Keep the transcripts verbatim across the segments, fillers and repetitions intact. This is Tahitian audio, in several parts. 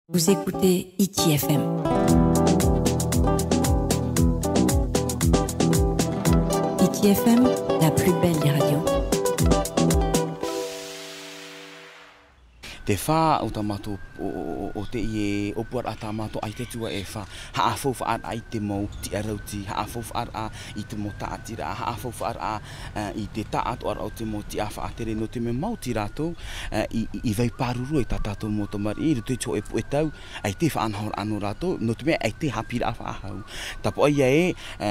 Vous écoutez Hiti F M. Hiti F M, la plus belle des radios. Te fā o tā mātou, o, o, o, o teie ʻōpuaraʻa tā mātou, ʻaita atu ā e fā, haʻafaufaʻaraʻa i te mau tiʻa rauti, haʻafaufaʻaraʻa i te mau tāʻatiraʻa, haʻafaufaʻaraʻa, ā, i te tāʻātoʻaraʻa o te mau tiʻa faʻatere, nō te mea maoti rātou, ā, i, i, i vai pāruru ai tā tātou mau tamariʻi, i roto i te hōʻē puʻe tau, ʻaita e faʻanahoraʻa nō rātou, nō te mea ʻaita e haʻapiʻiraʻa faʻahou. Tāpaʻo ia ē, ā,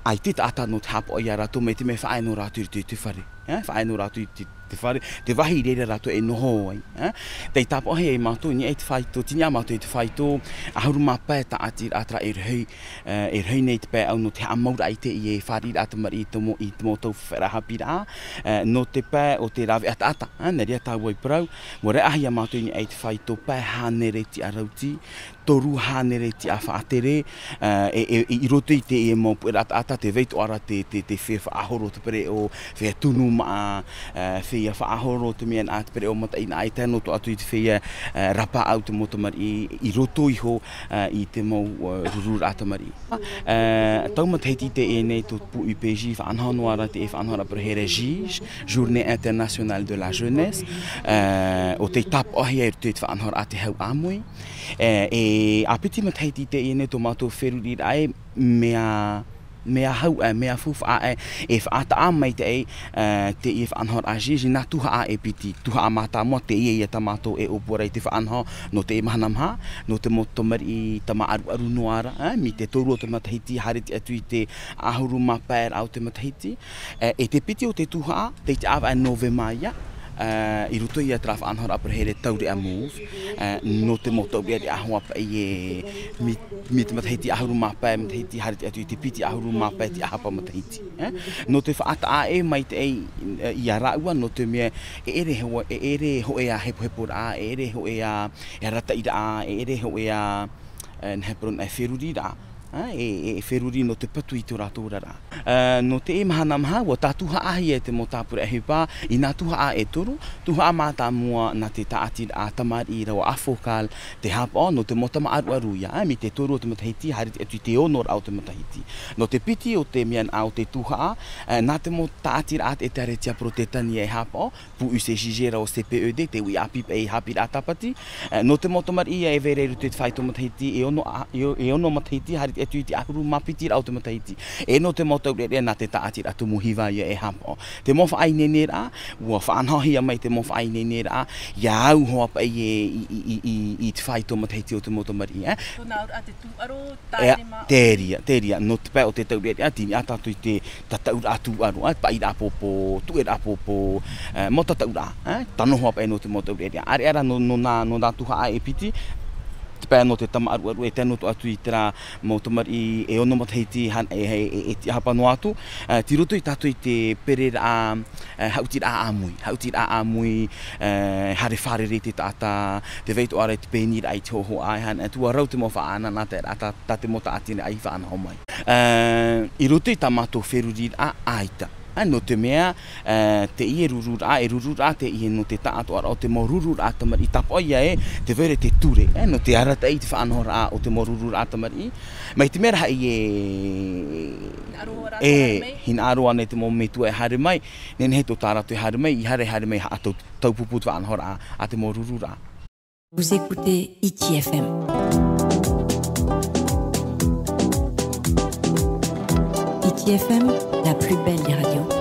ʻaita e taʻata nō te haʻapaʻo ia rātou, mai te mea e faʻaea nō rātou i roto i te fare. Ā, faʻaea nō rātou i te, te fare, te vāhi i reira rātou e noho ai, ā. Tei tāpaʻohia ai mātou, i niʻa i te faito, tei niʻa mātou i te faito, ʻahuru mā pae tāʻatiraʻa terā e rahi, ā, e rahi nei te pae ʻau nō te haʻamauraʻa i teie fāriʻiraʻa tamariʻi i te mau, i te mau tau faʻahaʻapiʻiraʻa, ā, nō te pae o te rāveʻa taʻata, ā, nā reira tāua i parau, ʻua raʻehia mātou i niʻa i te faito pae hānere tiʻa rauti, toru hānere tiʻa faʻatere, ā, e, e, i roto i teie mau puʻeraʻa taʻata, tē vai atoʻa ra te, te, te feiā faʻahoro te pereʻoʻo, feiā tunu maʻa, ā, feiā faʻahoro te mea nā te pereʻoʻo mataʻeinaʻa, e tae noa atu i te feiā, ā, rāpaʻau te mau tamariʻi, i roto iho, ā, i te mau, ā, rururaʻa tamariʻi. Ā, tau matahiti teie nei tō te pū U P J faʻanaho noa ra te faʻanahoraʻa perehere JIJ, Journée Internationale de la Jeunesse, ā, ʻo tei tāpaʻohia i roto i te faʻanahoraʻa te hau ʻāmui. Ā, e ʻāpiti matahiti teie nei tō mātou feruriraʻa e mea, mea hau, ā, mea faufaʻa, ā, e faʻataʻa maitaʻi, ā, teie faʻanahoraʻa JIJ, nā tuhaʻa e piti, tuhaʻa mātāmua, teie ïa tā mātou e ʻōpua ra i te faʻanaho, nō te mahana maha, nō te mau tamariʻi tamaʻaruʻaru noa ra, ā, mai te toru o te matahiti, haere atu i te ʻahuru mā pae ra o te matahiti, ā, e te piti o te tuhaʻa, tei te ʻāvaʻe nōvema ïa, ā, i roto ïa terā faʻanahoraʻa perehere Taureʻa Move, ā, nō te mau taureʻareʻa hoʻi paʻi e mai, mai te matahiti ʻahuru mā pae matahiti haere atu i te piti ʻahuru mā pae tiʻahapa matahiti, ā. Nō te faʻataʻa ē maitaʻi, ā, ia rāua, nō te mea e ʻere hō-, e ʻere hōʻē ā hepoheporaʻa, e ʻere hōʻē ā, e arataʻiraʻa, e ʻere hōʻē ā, ā, nā hea parau na, e feruriraʻa, ā, e, e, e feruri nō te patu i tō rātou oraraʻa. Ā, nō teie mahana maha, ʻua tātuhaʻahia e te mau tāpura ʻohipa, i nā tuhaʻa e toru, tuhaʻa mātāmua nā te tāʻatiraʻa tamariʻi rāua AFOCAL, te hāpaʻo, nō te mau tamaʻaruʻaru ïa, ā, mai te toru o te matahiti, haere atu i te ono ra o te matahiti. Nō te piti o te mea nā o te tuhaʻa, ā, nā te mau tāʻatiraʻa a te ʻĒtārētia Porotetania e hāpaʻo, pū U C J G rāua C P E D, te uʻi ʻāpī paʻi haʻapiʻiraʻa tāpati, ā, nō te mau tamariʻi ïa e vai ra i roto i te faito matahiti, e ono ā, e o-, e ono matahiti, haere atu i te ʻahuru mā piti ra o te matahiti. E nō te mau taureʻareʻa nā te tāʻatiraʻa Tumu Hiva ïa e hāpaʻo. Te mau faʻaineineraʻa, ʻua faʻanahohia mai te mau faʻaineineraʻa, ʻia au hoʻi paʻi e i, i, i, i, i te faito matahiti o te mau tamariʻi, ā. Tōna auraʻa te tūʻaro, ʻEa, tāere mā. Te reira, te reira, nō te pae o te taureʻareʻa, tei niʻa tātou i te tataʻuraʻa tūʻaro, ā, paʻiraʻa pōpō, tuʻeraʻa pōpō, ā, mau tataʻuraʻa, ā, tano hoʻi paʻi nō te mau taureʻareʻa. ʻĀreʻa rā nō, nō nā, nō nā tuhaʻa e piti, te pae nō te tamaʻaruʻaru e tae noa atu i terā mau tamariʻi e ono matahiti han-, e, e, e, e tiʻahapa noa atu, ā, tei roto ia tātou i te pereraʻa, ā, haʻutiraʻa ʻāmui, haʻutiraʻa ʻāmui, ā, haere fārerei te taʻata, tē vai atoʻa ra i te pēniraʻa i te hōhoʻa, e hana, ʻua rau te mau faʻanahoraʻa tā, tā, tā te mau tāʻatiraʻa i faʻanaho mai. Ā, i roto i tā mātou feruriraʻa, ʻaita. Ā, nō te mea, ā, teie rururaʻa, e rururaʻa teie nō te taʻatoʻaraʻa o te mau rururaʻa tamariʻi, tāpaʻo ïa ē, tē vai ra te ture, ā, nō te arataʻi i te faʻanahoraʻa o te mau rururaʻa tamariʻi. Mai te mea rahi e, hinaʻaro ānei te mau metua e haere mai, nehenehe tō tā rātou e haere mai, ʻeiaha e haere mai haʻatauturu, taupupū te faʻanahoraʻa a te mau rururaʻa. Vous écoutez Hiti F M. Hiti F M, la plus belle des radios.